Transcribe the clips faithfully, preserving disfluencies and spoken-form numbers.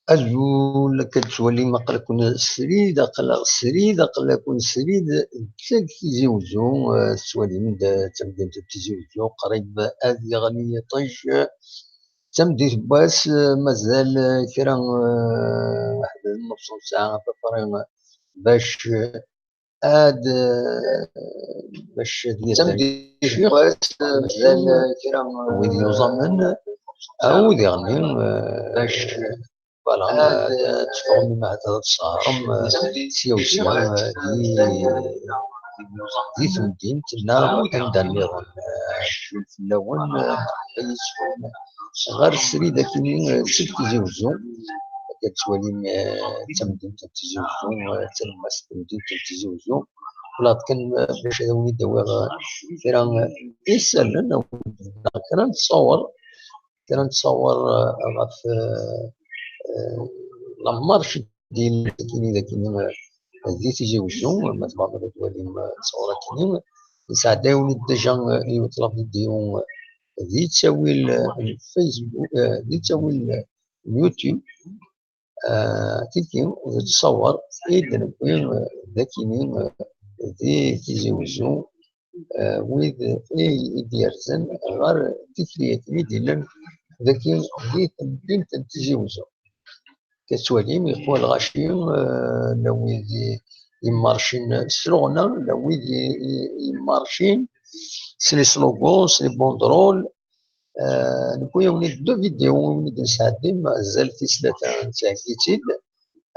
Azul, akka d-tettwalim, aql-aken srid, aql-aɣ srid, aql-aken srid, d Tizi Uzzu, eh, tettwalim-d, eh, tamdint n Tizi Uzzu, qrib ad yeɣli yiṭij, eh, d tameddit n wass, eh, mazal, eh, kra, eh, waḥed n nnuṣ n ssaɛa à peu près, eh, bac, eh, ad, eh, bac ad yaddan. Mazal kra n wid yuẓamen, aw diɣen, eh, bac, voilà, ad teffɣem, ma ad tesɣerem, eh, sya u sya, eh, di, di temdint neɣ anda nniḍen, eh, fell-awen, eh, ɣer srid akini, eh, seg Tizi Uzzu. Akka tettwalim, eh, d tamdint n Tizi Uzzu, eh, d talemmast n temdint n Tizi Uzzu. Walaɣ kan, eh, bac ad awen-id-awiɣ, eh, kra, eh, isallen, neɣ kra n ttṣawer, kra n ttṣawer, eh, ɣef, eh, eh, la marche d-yellan akini, d akini, eh, di Tizi Uzzu, ma tebɣam ad twalim, eh, ttṣawer akini. Nesɛedda-awen-id déjà, eh, yiwet la vidéo, eh, di ttawil, eh, n Facebook, eh, di ttawil, eh, n YouTube, eh, tiki d ttṣawer i d-newwi, eh, d akini, eh, di Tizi Uzzu, eh, wid i, i d-yerzen ɣer tikli-agi i d-illan dagi di temdint n Tizi Uzzu. Tettwalim, yeqwa lɣaci, eh, la wid i, yemmarcin s leɣna, la wid i, i, yemmarcin s les slogans, s les banderoles. Eh, newwi-awen-id deux vidéos i wen-id-nesɛeddim, azal tis tlata nettheggi-tt-id,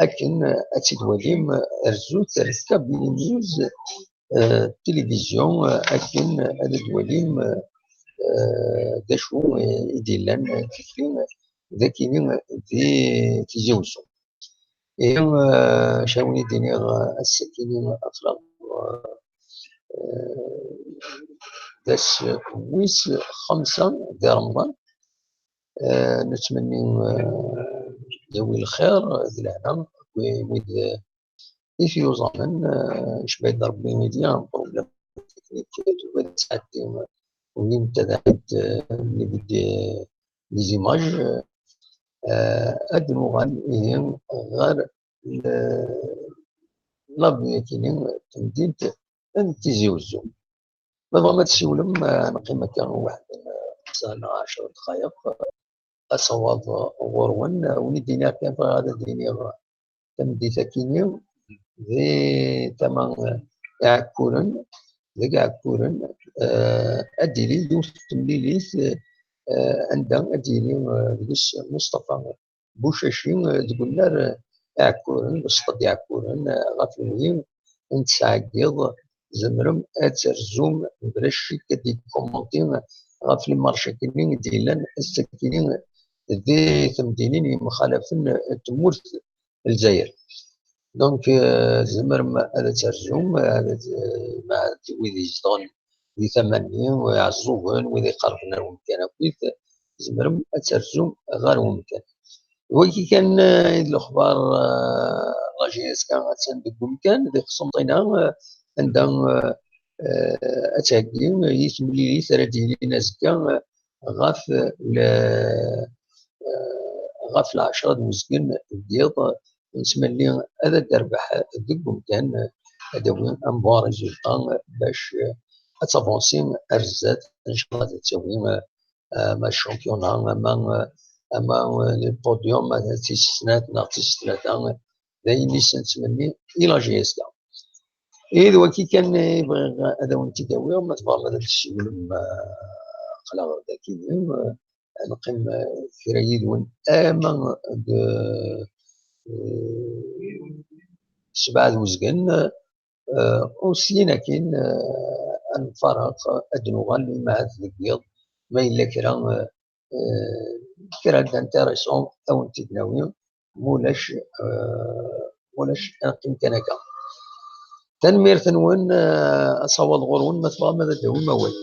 akken, eh, ad tt-id-twalim, eh, rzut ar Kabylie News, eh, tilivizyu, eh, akken ad d-twalim, eh, eh, d acu, eh, i d-yellan, eh, tikli, eh, d akini, eh, di Tizi Uzzu. Ihi, eh, acu ara wen-id-iniɣ, eh, ass-akini aql-aɣ, eh, d ass wis xemsa di Remḍan. Eh, nettmenni, eh, yawi lxir d lehna, wi-, wid, eh, i t-yuẓamen, eh, icba-d Rebbi, il y a un problème technique, tugi ad tɛeddi, ur yimit ad ɛid, eh, les vidé-, les images, eh, ad nuɣal ihi ɣer l-, la vidéo-akini, tamdint n Tizi Uzzu. Ma tebɣam ad tessiwlem, eh, neqqim akka weḥd, eh, xemsa neɣ ɛecra dqayeq, eh, asawaḍ ɣur-wen, eh, wen-id-iniɣ kan, bɣiɣ ad d-iniɣ tameddit-akini di tama, eh, Iɛekkuren, deg Iɛekkuren, eh, ad d-tili yiwet n temlilit, eh, anda ad d-yili, eh, deg-s Mustafa Bucaci, eh, deg unnar, eh, Iɛekkuren, Beṣṭed Iɛekkuren, eh, ɣef wigi n tesɛa n yiḍ, tzemrem ad terzum mebla ccek, ad d-tkumanti ɣef les marches-akini i d-yellan ass-akini di temdinin yemxalafen n tmurt n Lezzayer. Donc, euh, tzemrem ad terzum, ad, ma d wid izedɣen di tama-nni, Iɛeẓẓugen, wid iqerben ar wemkan akkit, tzemrem ad terzum ɣer wemkan. Wagi kan, eh, i d lexbar, eh, la J S K attan deg wemkan, di Qsenṭina, eh, anda, eh, eh, ad theggi, eh, i temlilit ara d-yilin azekka, eh, ɣef, eh, le-, eh, ɣef lɛecra d uzgen n yiḍ, eh, nettmenni ad d-terbeḥ deg wemkan, eh, ad d-tawi un bon résultat, eh, bac, eh, ad tavansi ar zdat, inchallah ad tawi, eh, ama championnat, ama, ama, eh, le podium, ama tis snat neɣ tis tlata, d ayen i s-nettmenni i la J S K. Ihi d wagi kan i bɣiɣ ad awen-t-id-awiɣ, ma tebɣam ad tessiwlem, eh, aql-aɣ dagi, eh, ad neqqim, eh, kra yid-wen, ama d, eh, sebɛa d uzgen, eh, u syin akin, eh, ad nfareq, ad d-nuɣal, ma ahat deg yiḍ, ma yella kra, eh, eh, kra d intéressant, ad wen-t-id-nawi, ma ulac, eh, ma ulac, ad neqqim kan akka. Tanemmirt-nwen, eh, asawaḍ ɣur-wen, ma tebɣam ad d-tawim awal.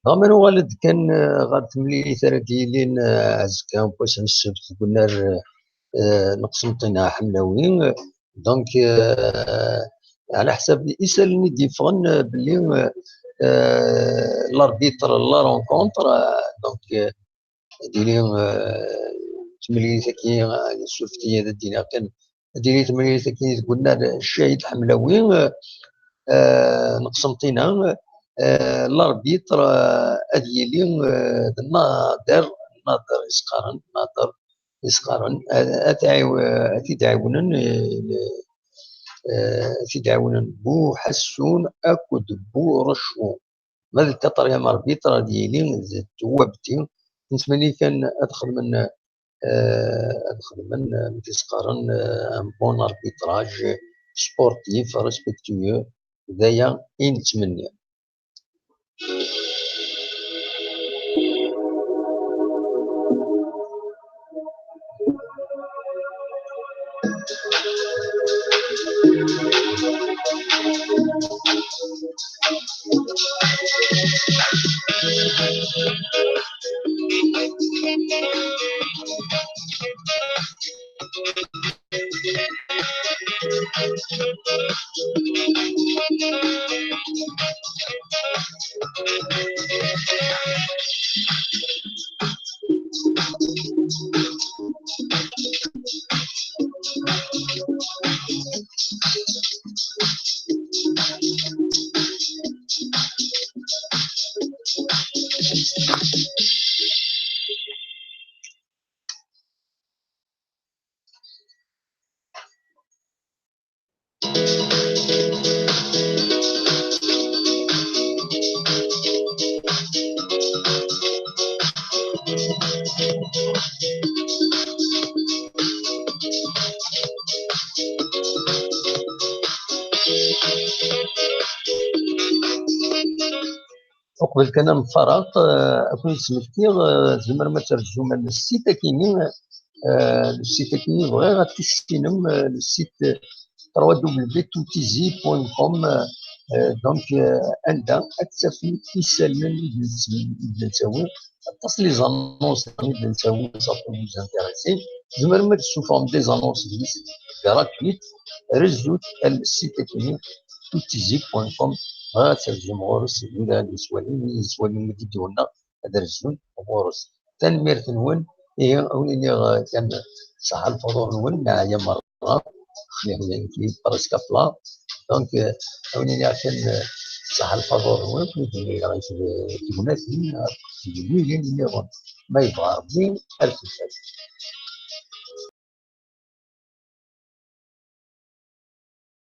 Dɣa ma nuɣal-d kan, eh, ɣer temlilit ara d-yilin, eh, azekka n wass n ssebt deg unnar, eh, n Qsenṭina Ḥemlawi. Donc, eh, ɛla ḥsab isallen i d-yeffɣen, eh, belli, eh, eh, l'arbitre n la rencontre, eh, donc, eh, ad yili, eh, temlilit-agi, eh, surfet-iyi ad d-iniɣ kan, ad yili temlilit-agi deg unnar Ccahid Ḥemlawi, eh, eh, n Qsenṭina, eh, l'arbitre, eh, ad yili, eh, d Nader, Nader i s-qqaren, Nader i s-qqaren, eh, ad t-ɛiw-, ad t-id-ɛiwnen, eh, eh, ad t-id-ɛiwnen Bu Ḥassun akked Bu Recu. Ma d quatrième arbitre ad yili d Touabti. Nettmenni kan ad xedmen, eh, ad xedmen, eh, amek i s-qqaren, eh, un bon arbitrage sportif, respectueux. D aya i nettmenni. Uqbel kan ad nfareq, eh, ad ken-id-smektiɣ, eh, tzemrem ad terzum ar le site akini, eh, le site akini bɣiɣ ad tissinem, eh, le site trois W point toutizi point com, eh, donc, eh, anda ad tafem isallen i d-nettawi, aṭas les annonces i d-nettawi, ça peut vous intéresser. Tzemrem ad tessufɣem des annonces deg-s gratuites, rezzut ar le site akini, toutizi point com, bɣiɣ ad terzum ɣur-s, wid ara d-yeswalin, wid yeswalin wid i d-iwenneɣ, ad rezzun ɣur-s. Tanemmirt-nwen, ihi, a wen-iniɣ, eh, kan ṣaḥa lfuḍur-nwen, neɛya merra. Presque à plat. Donc, eh, a wen-iniɣ kan, eh, ṣaḥa lfuḍur-nwen, ur d-iniɣ i tegnatin, eh, d yimwilen nniḍen. Ma yebɣa Rebbi, ar tufat.